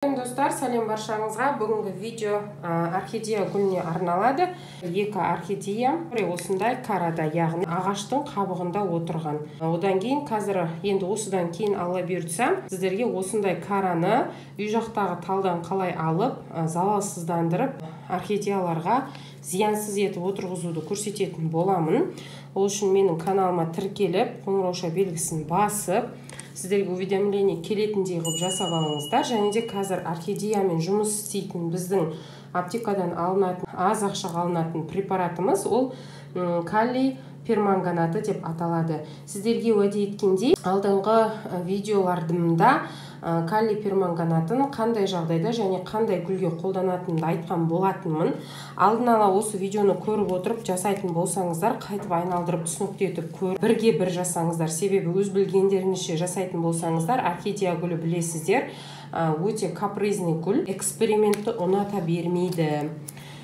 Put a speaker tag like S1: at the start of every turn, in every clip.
S1: Достар, сәлем баршаңызға. Бүгінгі видео орхидея гүліне арналады. Екі орхидея осындай карада, яғни ағаштың қабығында отырған. Одан кейін қазір енді осыдан кейін алла бұйыртса, сіздерге осындай караны үй жақтағы талдан қалай алып, залалсыздандырып, орхидеяларға зиянсыз етіп отырғызуды көрсететін боламын. Ол үшін менің каналыма тіркеліп, қоңырауша белгісін басып, сіздерге уведомление келетіндей қылып жасап алыңыздар. Және де қазір орхидеямен жұмыс істейтін біздің аптекадан алынатын, аз ақшаға алынатын препаратымыз ол калий перманганаты деп аталады. Сіздерге уәде еткендей, алдыңғы видеоларымда калий перманганатын қандай жағдайда және қандай гүлге қолданатынымды айтқан болатынмын. Алдын ала осы видеоны көріп отырып жасайтын болсаңыздар, қайтып айналдырып түсінікті етіп көріп, бірге бір жасаңыздар. Себебі өз білгендеріңізше жасайтын болсаңыздар, орхидея гүлі білесіздер, өте капризный гүл, экспериментті ұната бермейді.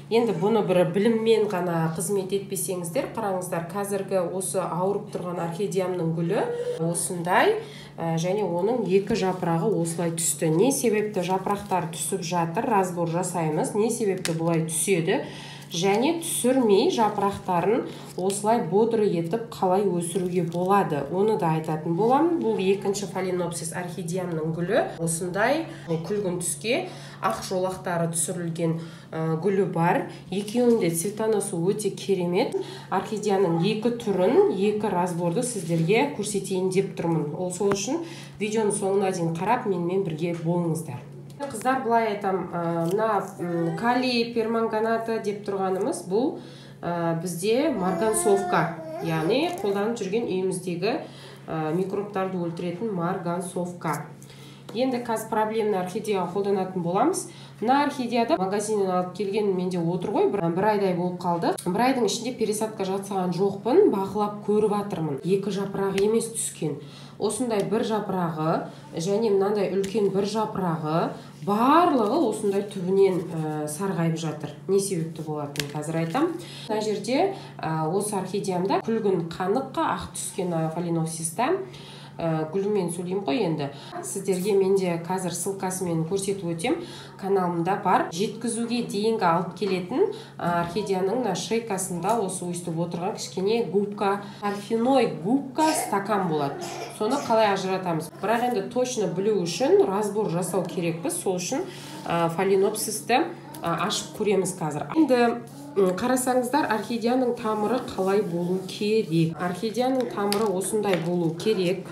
S1: Енді бұны бір біліммен ғана қызмет етпесеңіздер, қараңыздар, қазіргі осы ауырып тұрған орхидеямның гүлі осындай, және оның екі жапырағы осылай түсті. Не себепті жапырақтар түсіп жатыр, разбор жасаймыз, не себепті бұлай түседі, және түсірмей жапырақтарын осылай бодрый етіп қалай өсіруге болады, оны да айтатын боламын. Бұл екінші фаленопсис орхидеямның гүлі, осындай күлгін түске ақ жолақтары түсірілген гүлі бар. Екеуінің де цветоносы өте керемет. Орхидеяның екі түрін, екі разборды сіздерге көрсетейін деп тұрмын. Ол сол үшін видеоның соңына дейін қарап, менімен бірге болыңыздар. Қыздар, былай айтам, мына калий перманганаты деп тұрғанымыз бұл бізде марганцовка, яғни қолданып жүрген үйіміздегі микробтарды өлтіретін марганцовка. Енді қазір проблемный орхидеяға қолданатын боламыз. Мына орхидеяда магазиннен алып келген менде отыр ғой, бір айдай болып қалды. Бір айдың ішінде пересадка жасаған жоқпын, бақылап көріп жатырмын. Екі жапырағы емес түскен. Осындай бір жапырағы және мынандай үлкен бір жапырағы, барлығы осындай түбінен сарғайып жатыр. Не себепті болатынын қазір айтам. Мына жерде осы орхидеямда күлгін қаныққа ақ түскен фаленопсиста гүлімен сөйлеймін ғой енді. Сіздерге менде қазір ссылкасымен көрсетіп өтем. Каналымда бар. Жеткізуге дейінгі алып келетін орхидеяның мына шейкасында осы өстіп отырған кішкене губка, торфяной губка стакан болады. Соны қалай ажыратамыз? Бірақ енді точно білу үшін разбор жасау керекпіз. Сол үшін фаленопсисті ашып көреміз қазір. Енді қарасаңыздар, орхидеяның тамыры қалай болу керек? Орхидеяның тамыры осындай болу керек.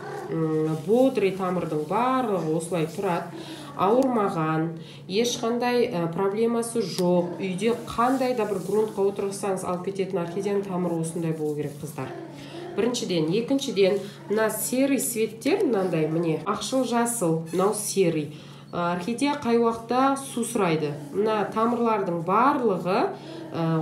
S1: Бодрый тамырдың барлығы осылай тұрады. Ауырмаған, ешқандай проблемасы жоқ. Үйде қандай да бір грунтқа отырғызсаңыз алып кететін орхидеяның тамыры осындай болу керек, қыздар. Біріншіден, екіншіден, мына серый цветтер мынандай, міне, ақшыл жасыл, мынау серый. Орхидея қай уақытта су сұрайды? Мына тамырлардың барлығы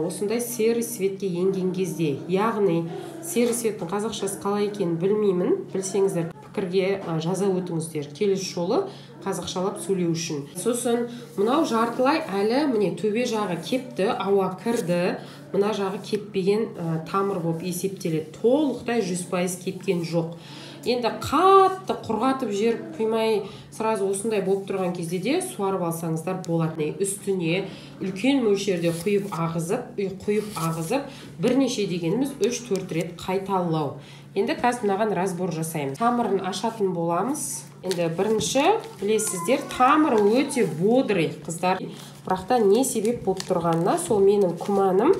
S1: осындай серый цветке енген кезде, яғни серый цветтің қазақшасы қалай екенін білмеймін, білсеңіздер пікірге жаза өтіңіздер, келесі жолы қазақшалап сөйлеу үшін. Сосын мынау жартылай әлі міне төбе жағы кепті, ауа кірді, мына жағы кеппеген тамыр болып есептеледі. Толықтай 100% кепкен жоқ. Енді қатты құрғатып жер құймай сразу осындай болып тұрған кезде де суарып алсаңыздар болады. Үстіне үлкен мөлшерде құйып ағызып, бірнеше дегеніміз 3-4 рет қайталау. Енді қазір мынаған разбор жасаймыз. Тамырын ашатын боламыз. Енді бірінші білесіздер, тамыры өте бодрый, қыздар. Бірақ та не себеп болып тұрғанына сол менің күмәнім.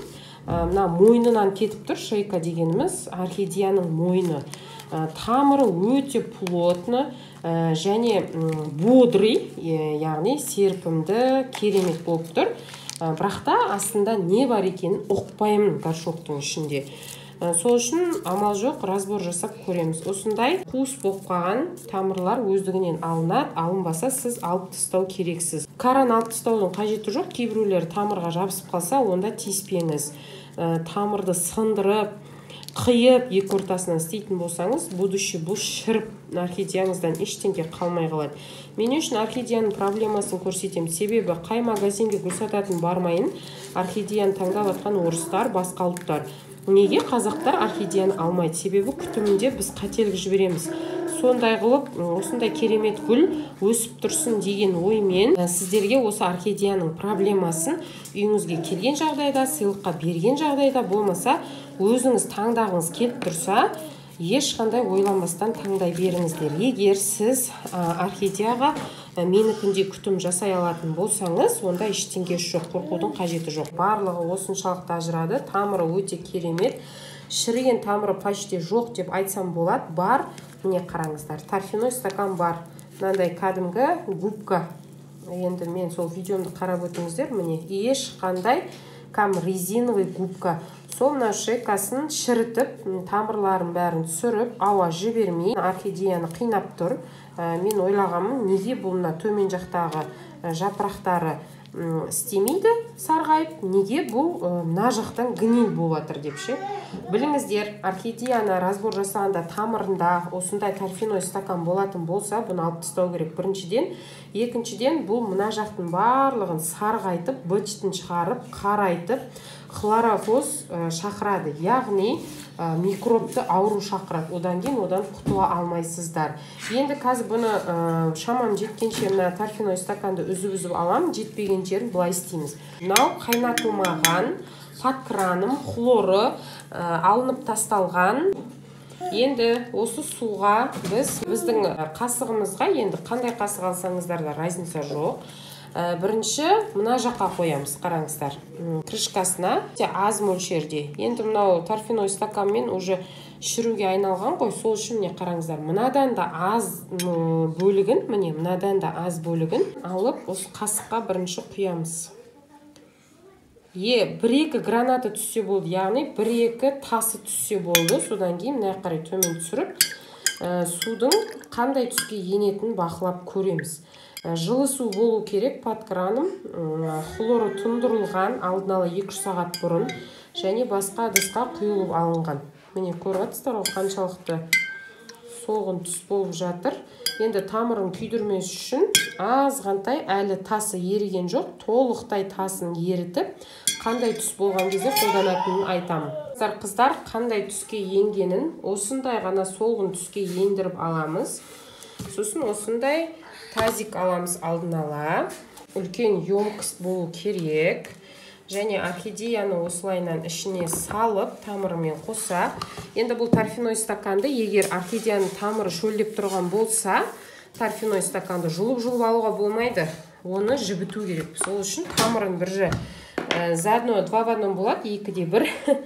S1: Мына мойнынан кетіп тұр, шейка дегеніміз орхидеяның мойны. Тамыры өте плотно және бодрый, яғни серпімді, керемет болып тұр. Бірақ та астында не бар екенін ұқпаймын горшоктың ішінде. Сол үшін амал жоқ, разбор жасап көреміз. Осындай қуыс болып қалған тамырлар өздігінен алынады, алынбаса сіз алып тастау керексіз. Караны алып тастаудың қажеті жоқ, кейбіреулер тамырға жабысып қалса, онда тиіспеңіз. Тамырды сындырып, қиып екі ортасынан істейтін болсаңыз, будущий бұл шіріп орхидеяңыздан ештеңе қалмай қалады. Мен үшін орхидеяның проблемасын көрсетемін. Себебі қай магазинге гүл сататын бармайын, орхидеяны таңдап жатқан орыстар, басқа ұлттар. Неге қазақтар орхидеяны алмайды? Себебі күтімінде біз қателік жібереміз. Сондай қылып осындай керемет гүл өсіп тұрсын деген оймен сіздерге осы орхидеяның проблемасын үйіңізге келген жағдайда, сыйлыққа берген жағдайда, болмаса өзіңіз таңдағыңыз келіп тұрса, ешқандай ойланбастан таңдай беріңіздер. Егер сіз орхидеяға менікіндей күтім жасай алатын болсаңыз, онда ештеңесі жоқ, қорқудың қажеті жоқ. Барлығы осыншалықты ажырады, тамыры өте керемет. Шіріген тамыры почти жоқ деп айтсам болады. Бар, міне қараңыздар, торфяной стакан бар. Мынандай кәдімгі губка. Енді мен сол видеомды қарап өтіңіздер, міне ешқандай кәм резиновый губка. Сол мына шекасын шірітіп, тамырларын бәрін түсіріп, ауа жібермей орхидеяны қинап тұр. Мен ойлағанмын, неге бұл мына төмен жақтағы жапырақтары істемейді сарғайып, неге бұл мына жақтан гниль болып жатыр деп ше. Біліңіздер, орхидеяны разбор жасағанда тамырында осындай торфяной стакан болатын болса, бұны алып тастау керек біріншіден. Екіншіден, бұл мына жақтың барлығын сарғайтып, быт-шытын шығарып, қарайтып, хлорофос шақырады, яғни микробты ауру шақырады. Одан кейін одан құтыла алмайсыздар. Енді қазір бұны шамам жеткенше мына торфяной стаканды үзіп-үзіп аламын, жетпеген жерін былай істейміз. Мынау қайнатылмаған, под краном, хлоры алынып тасталған. Енді осы суға біз біздің қасығымызға, енді қандай қасық алсаңыздар да разница жоқ. Бірінші мына жаққа қоямыз, қараңыздар, крышкасына аз мөлшерде. Енді мынау торфяной стаканмен уже шіруге айналған ғой, сол үшін міне қараңыздар, мынадан да аз бөлігін, міне мынадан да аз бөлігін алып осы қасыққа бірінші құямыз. Бір-екі граната түссе болды, яғни бір-екі тасы түссе болды. Содан кейін мына қарай төмен түсіріп, судың қандай түске енетінін бақылап көреміз. Жылы су болу керек, под краном, хлоры тұндырылған алдын ала 2-3 сағат бұрын және басқа ыдысқа құйылып алынған. Міне көріп жатсыздар ғой, қаншалықты солғын түс болып жатыр. Енді тамырын күйдірмес үшін азғантай, әлі тасы еріген жоқ, толықтай тасын ерітіп, қандай түс болған кезде қолданатынын айтамын. Қыздар, қандай түске енгенін осындай ғана солғын түске ендіріп аламыз. Сосын осындай тазик аламыз алдын ала. Үлкен емкость болу керек. Және орхидеяны осылайынан ішіне салып, тамырымен қоса. Енді бұл торфяной стаканды, егер орхидеяның тамыры шөлдеп тұрған болса, торфяной стаканды жұлып-жұлып алуға болмайды. Оны жібіту керек. Сол үшін тамырын бір заодно два в одном болады, 2-де 1.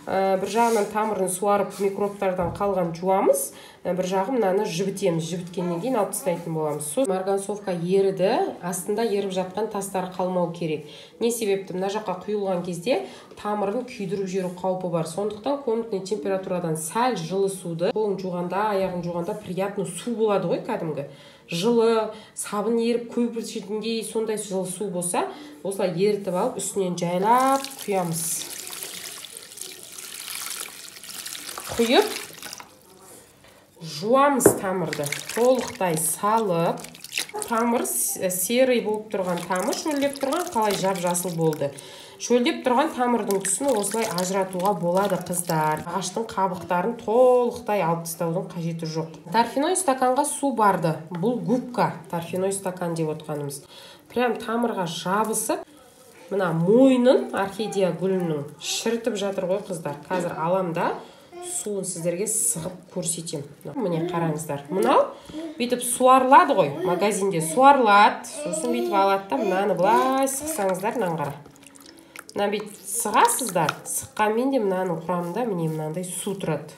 S1: Бір жағынан тамырын суарып, микробтардан қалған жуамыз, бір жағы мынаны жібітеміз. Жібіткеннен кейін алып тастайтын боламыз. Сол марганцовка еріді, астында еріп жатқан тастар қалмау керек. Не себепті? Мына жаққа құйылған кезде тамырын күйдіріп жіберу қаупі бар. Сондықтан комнатный температурадан сәл жылы суды, қолын жуғанда, аяғын жуғанда приятно су болады ғой, кәдімгі жылы, сабын еріп көпіршетіндей сондай жылы су болса, осылай ерітіп алып үстінен жайлап құямыз. Құйып жуамыз тамырды толықтай салып. Тамыр серый болып тұрған тамыр, шөлдеп тұрған қалай жап-жасыл болды. Шөлдеп тұрған тамырдың түсін осылай ажыратуға болады, қыздар. Ағаштың қабықтарын толықтай алып тастаудың қажеті жоқ. Торфяной стаканға су барды. Бұл губка, торфяной стакан деп отқанымыз. Прям тамырға жабысып, мына мойнын орхидея гүлінің шірітіп жатыр ғой, қыздар. Қазір алам да суын сіздерге сығып көрсетем. Міне қараңыздар, мынау бүйтіп суарылады ғой, магазинде суарылады. Сосын бүйтіп алады да мынаны былай сықсаңыздар, мынаны қара. Мынаны бүйтіп сығасыздар, сыққанмен де мынаның құрамында міне мынандай су тұрады.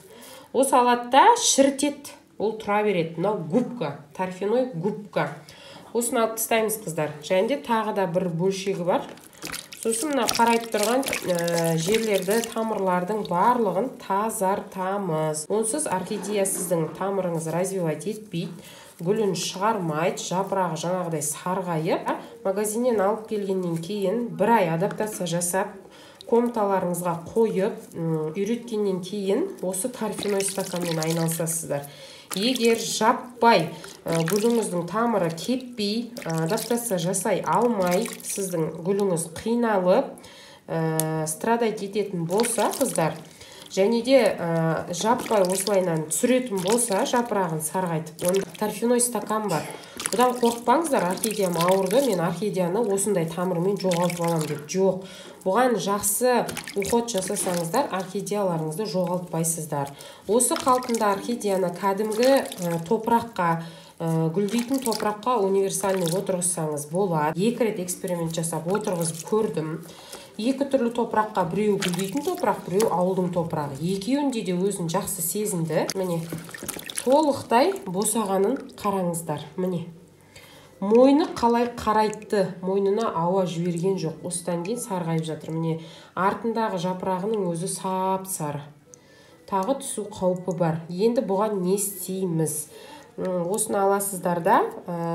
S1: Осы алады да шірітеді, ол тұра береді. Мынау губка, торфяной губка. Осыны алып тастаймыз, қыздар. Және де тағы да бір бөлшегі бар. Сосын мына қарайып тұрған жерлерді, тамырлардың барлығын тазартамыз. Онсыз орхидея сіздің тамырыңыз развивать етпейді, гүлін шығармайды, жапырағы жаңағыдай сарғайып. Магазиннен алып келгеннен кейін бір ай адаптация жасап, комнаталарыңызға қойып, үйреткеннен кейін осы торфяной стаканмен айналысасыздар. Егер жаппай гүліңіздің тамыры кеппей, адаптация жасай алмай, сіздің гүліңіз қиналып, страдать ететін болса, қыздар, Және де жаппай осылайынан түсіретін болса, жапырағын сарғайтып, оның торфяной стакан бар. Бұдан қорықпаңыздар, орхидеям ауырды, мен орхидеяны осындай тамырмен жоғалтып аламын деп. Жоқ, бұған жақсы уход жасасаңыздар, орхидеяларыңызды жоғалтпайсыздар. Осы қалпында орхидеяны кәдімгі топыраққа, гүлдейтін топыраққа универсальный отырғызсаңыз болады. 2 рет эксперимент жасап отырғызып көрдім. 2 түрлі топыраққа, біреу гүлдейтін топырақ, біреу ауылдың топырағы. Екеуінде де өзін жақсы сезінді. Міне, толықтай босағанын қараңыздар. Міне, мойны қалай қарайтты, мойнына ауа жіберген жоқ. Осыдан кейін сарғайып жатыр. Міне, артындағы жапырағының өзі сап-сары. Тағы түсу қаупі бар. Енді бұған не істейміз? Осыны аласыздар да,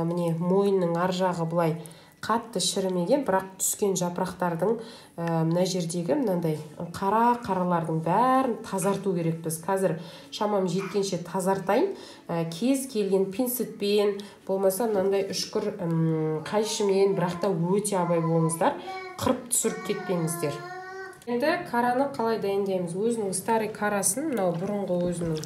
S1: міне, мойнының ар жағы былай қатты шірімеген, бірақ түскен жапырақтардың мына жердегі мынандай қара қаралардың бәрін тазарту керекпіз. Қазір шамам жеткенше тазартайын. Кез келген пинцетпен, болмаса мынандай үшкір қайшымен, бірақ та өте абай болыңыздар, қырып түсіріп кетпеңіздер. Енді караны қалай дайындаймыз? Өзінің старый карасын, мынау бұрынғы өзінің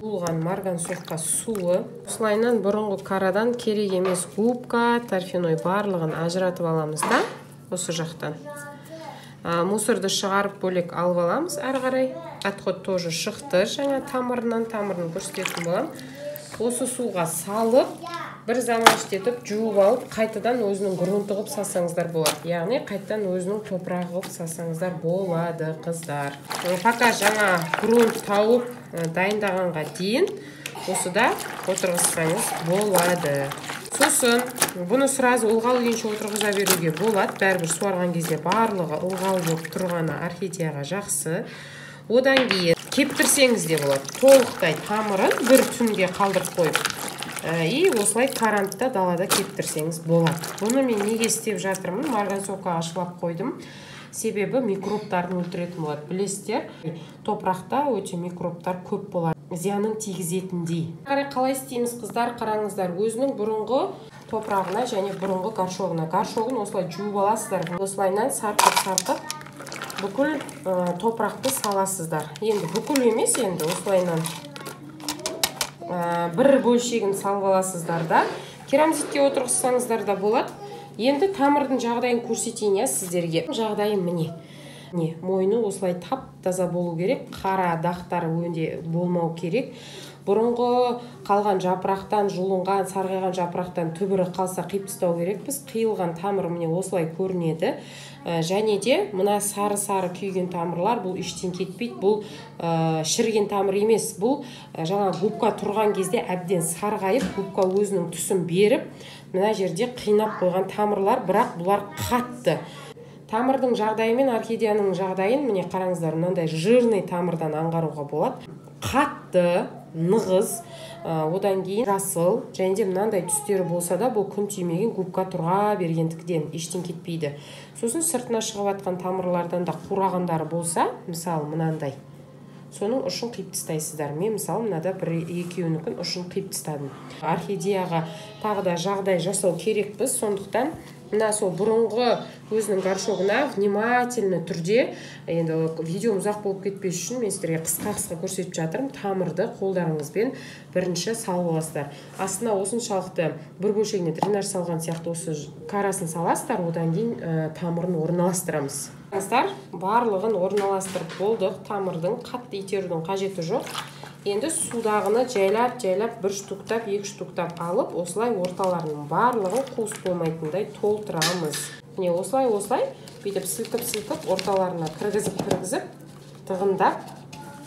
S1: болған марганцовка суы. Осылайынан бұрынғы карадан керек емес губка, торфяной барлығын ажыратып аламыз да, осы жақтан. Мусорды шығарып бөлек алып аламыз әрі қарай. Отход тоже шықты жаңа тамырынан, тамырын көрсететін боламын. Осы суға салып, бір замаштетіп жуып алып, қайтадан өзінің грунты қылып салсаңыздар болады. Яғни қайтадан өзінің топырағы қылып салсаңыздар болады, қыздар. Пока жаңа грунт тауып дайындағанға дейін осыда отырғызсаңыз болады. Сосын бұны сразу ылғал күйінше отырғыза беруге болады. Бәрібір суарған кезде барлығы ылғал болып тұрғаны орхидеяға жақсы. Одан кейін кептірсеңіз де болады. Толықтай тамырын бір түнге қалдырып қойып, и осылай карантта далада кептірсеңіз болады. Бұны мен неге істеп жатырмын? Марганцовкаға шылап қойдым. Себебі микробтарын өлтіретін болады. Білесіздер, топырақта өте микробтар көп болады, зиянын тигізетіндей. Қарай қалай істейміз, қыздар, қараңыздар. Өзінің бұрынғы топырағына және бұрынғы горшогына. Горшогын осылай жуып аласыздар. Осылайынан сарқып-сарқып бүкіл топырақты саласыздар. Енді бүкіл емес, енді осылайынан бір бөлшегін салып аласыздар да, керамзитке отырғызсаңыздар да болады. Енді тамырдың жағдайын көрсетейін я сіздерге. Жағдайы міне. Міне, мойны осылай тап-таза болу керек, қара дақтар өңде болмау керек. Бұрынғы қалған жапырақтан, жұлынған, сарғайған жапырақтан түбірі қалса қиып тастау керекпіз. Қиылған тамыр міне осылай көрінеді. Және де мына сары-сары күйген тамырлар бұл іштен кетпейді, бұл шіріген тамыр емес. Бұл жаңа губка тұрған кезде әбден сарғайып, губка өзінің түсін беріп, мына жерде қинап қойған тамырлар, бірақ бұлар қатты. Тамырдың жағдайы мен орхидеяның жағдайын міне қараңыздар, мынандай жирный тамырдан аңғаруға болады. Қатты, нығыз, одан кейін жасыл, және де мынандай түстері болса да бұл күн тимеген губка тұра бергендіктен ештен кетпейді. Сосын сыртына шығып атқан тамырлардан да қурағандары болса, мысалы мынандай, соның ұшын қиып тастайсыздар. Мен мысалы мынада бір екеуінікін ұшын қиып тастадым. Орхидеяға тағы да жағдай жасау керекпіз, сондықтан мына сол бұрынғы өзінің горшогына внимательно түрде, енді видеом ұзақ болып кетпес үшін мен сіздерге қысқа-қысқа көрсетіп жатырмын. Тамырды қолдарыңызбен бірінші салып аласыздар. Астына осыншалықты бір бөлшегіне дренаж салған сияқты осы карасын саласыздар, одан кейін тамырын орналастырамыз. Барлығын орналастырып болдық, тамырдың қатты итерудің қажеті жоқ. Енді судағыны жайлап-жайлап бір штуктап, екі штуктап алып, осылай орталарының барлығын қуыс болмайтындай толтырамыз. Міне осылай-осылай бүйтіп сілкіп-сілкіп орталарына кіргізіп-кіргізіп тығындап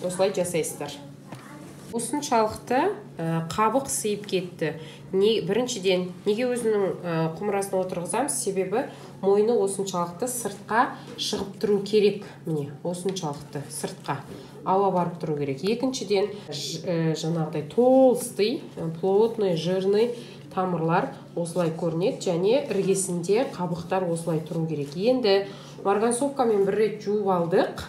S1: осылай жасайсыздар. Осыншалықты қабық сыйып кетті. Біріншіден, неге өзінің құмырасына отырғызамыз? Себебі мойны осыншалықты сыртқа шығып тұру керек. Міне, осыншалықты сыртқа ауа барып тұру керек. Екіншіден, жаңағыдай толстый, плотный, жирный тамырлар осылай көрінеді және іргесінде қабықтар осылай тұру керек. Енді марганцовкамен бір рет жуып алдық,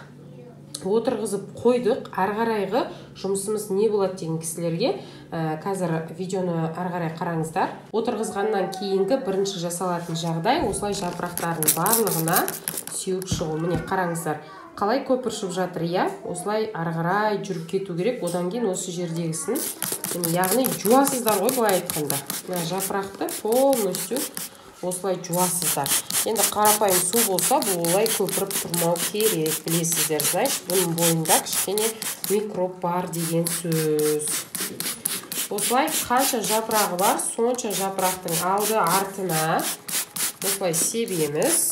S1: отырғызып қойдық. Әрі қарайғы жұмысымыз не болады деген кісілерге қазір видеоны әрі қарай қараңыздар. Отырғызғаннан кейінгі бірінші жасалатын жағдай осылай жапырақтардың барлығына сеуіп шығу. Міне қараңыздар, Қалай көпіршіп жатыр, иә? Осылай ары қарай жүріп кету керек. Одан кейін осы жердегісін, яғни жуасыздар ғой, былай айтқанда. Мына жапырақты полностью осылай жуасыздар. Енді қарапайым су болса, бұл олай көпіріп тұрмау керек, білесіздер. Значит, бұның бойында кішкене микроб бар деген сөз. Осылай қанша жапырағы бар, сонша жапырақтың алды артына осылай себеміз.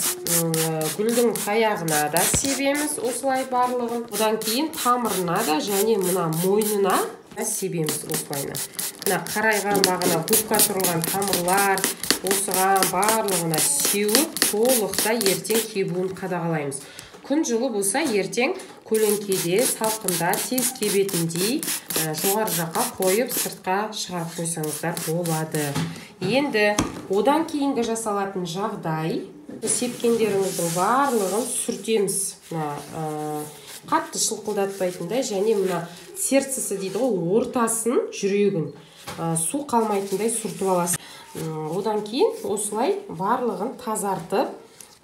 S1: Гүлдің таяғына да себеміз осылай барлығын. Одан кейін тамырына да және мына мойнына себеміз осылайына. Мына қарайған бағана губка тұрған тамырлар, осыған барлығына сеуіп, толықтай ертең кебуін қадағалаймыз. Күн жылы болса, ертең көлеңкеде, салқында тез кебетіндей жоғары жаққа қойып, сыртқа шығарып қойсаңыздар болады. Енді одан кейінгі жасалатын жағдай, сепкендеріңіздің барлығын сүртеміз. Мына қатты шылқылдатпайтындай және мына сердцесі дейді ғой, ортасын, жүрегін су қалмайтындай сүртіп аласыз. Одан кейін осылай барлығын тазартып,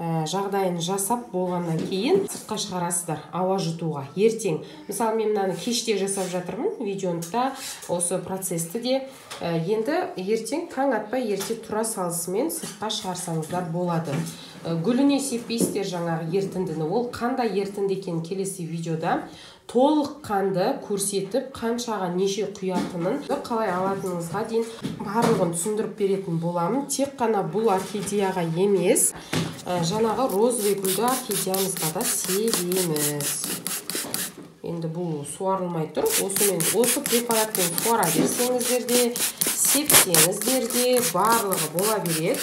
S1: жағдайын жасап болғаннан кейін сыртқа шығарасыздар ауа жұтуға. Ертең, мысалы, мен мынаны кеште жасап жатырмын, видеоны да, осы процесті де. Енді ертең таң атпай ерте тұра салысымен сыртқа шығарсаңыздар болады. Гүліне сеппейсіздер жаңағы ертіндіні. Ол қандай ертінді екенін келесі видеода толыққанды көрсетіп, қаншаға неше құятынын, қалай алатыныңызға дейін барлығын түсіндіріп беретін боламын. Тек қана бұл орхидеяға емес, жаңағы розовый гүлді орхидеямызға да себеміз. Енді бұл суарылмай тұр. Осымен, осы препаратпен суара берсеңіздер де, сепсеңіздер де, барлығы бола береді.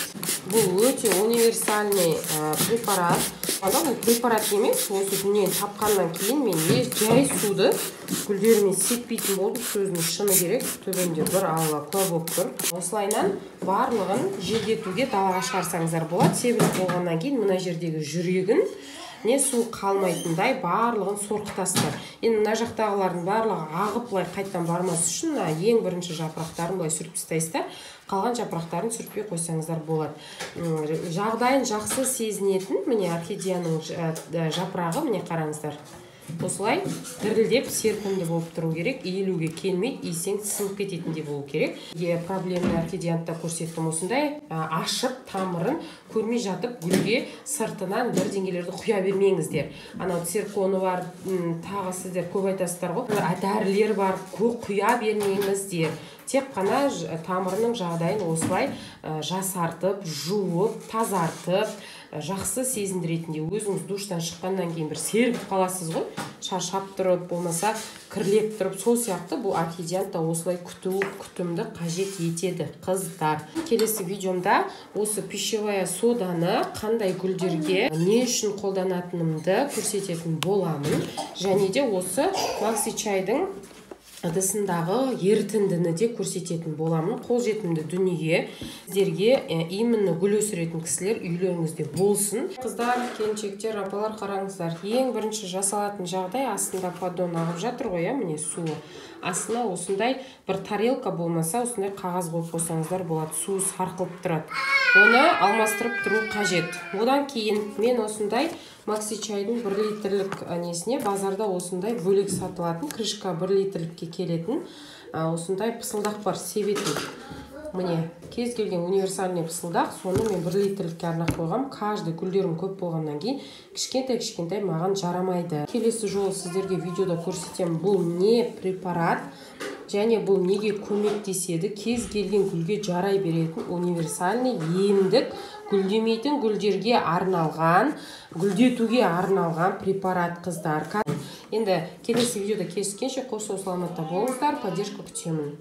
S1: Бұл өте универсальный препарат. Анда бұл препарат емес, осы дүниені тапқаннан кейін мен жай суды гүлдеріме сеппейтін болдым. Сөзінің шыны керек, төбемде бір Алла куә болып тұр. Осылайынан барлығын желдетуге далаға шығарсаңыздар болады. Себіліп болғаннан кейін мына жердегі жүрегін не су қалмайтындай барлығын сорқытасыздар. Енді мына жақтағылардың барлығы ағып былай қайтадан бармас үшін мына ең бірінші жапырақтарын былай сүртіп тастайсыздар. Қалған жапырақтарын сүртпей қойсаңыздар болады. Жағдайын жақсы сезінетін міне орхидеяның жапырағы, міне қараңыздар. Осылай дірілдеп серпімді болып тұру керек, иілуге келмейді, иісең сынып кететіндей болу керек. Проблемный орхидеяны да көрсеттім. Осындай ашып тамырын көрмей жатып гүлге сыртынан бірдеңелерді құя бермеңіздер. Анау цирконы бар, тағы сіздер көп айтасыздар ғой, дәрілер бар, құя бермеңіздер. Тек қана тамырының жағдайын осылай жасартып, жуып, тазартып, жақсы сезіндіретіндей. Өзіңіз душтан шыққаннан кейін бір сергіп қаласыз ғой, шаршап тұрып, болмаса кірлеп тұрып, сол сияқты бұл орхидеяны да осылай күту, күтімді қажет етеді, қыздар. Келесі видеомда осы пищевая соданы қандай гүлдерге, не үшін қолданатынымды көрсететін боламын. Және де осы макси чайдың ыдысындағы ерітіндіні де көрсететін боламын. Қолжетімді дүние сіздерге, именно гүл өсіретін кісілер, үйлеріңізде болсын. Қыздар, келіншектер, апалар, қараңыздар. Ең бірінші жасалатын жағдай, астында поддон ағып жатыр ғой, міне суы. Астына осындай бір тарелка болмаса, осындай қағаз қойып қойсаңыздар болады. Суы сарқылып тұрады. Оны алмастырып тұру қажет. Одан кейін мен осындай макси чайдың 1 литрлік несіне базарда осындай бөлек сатылатын, крышка 1 литрлікке келетін осындай пысылдақ бар, себетін. Міне, кез келген универсальный пысылдақ, соны мен 1 литрлікке арнап қойғам. Каждый гүлдерім көп болғаннан кейін кішкентай-кішкентай маған жарамайды. Келесі жолы сіздерге видеода көрсетемін, бұл не препарат және бұл неге көмектеседі. Кез келген гүлге жарай беретін универсальный емдік, гүлдемейтін гүлдерге арналған, гүлдетуге арналған препарат, қыздар. Енді келесі видеода кездескенше қош сау саламатта болыңыздар, поддержка күтемін.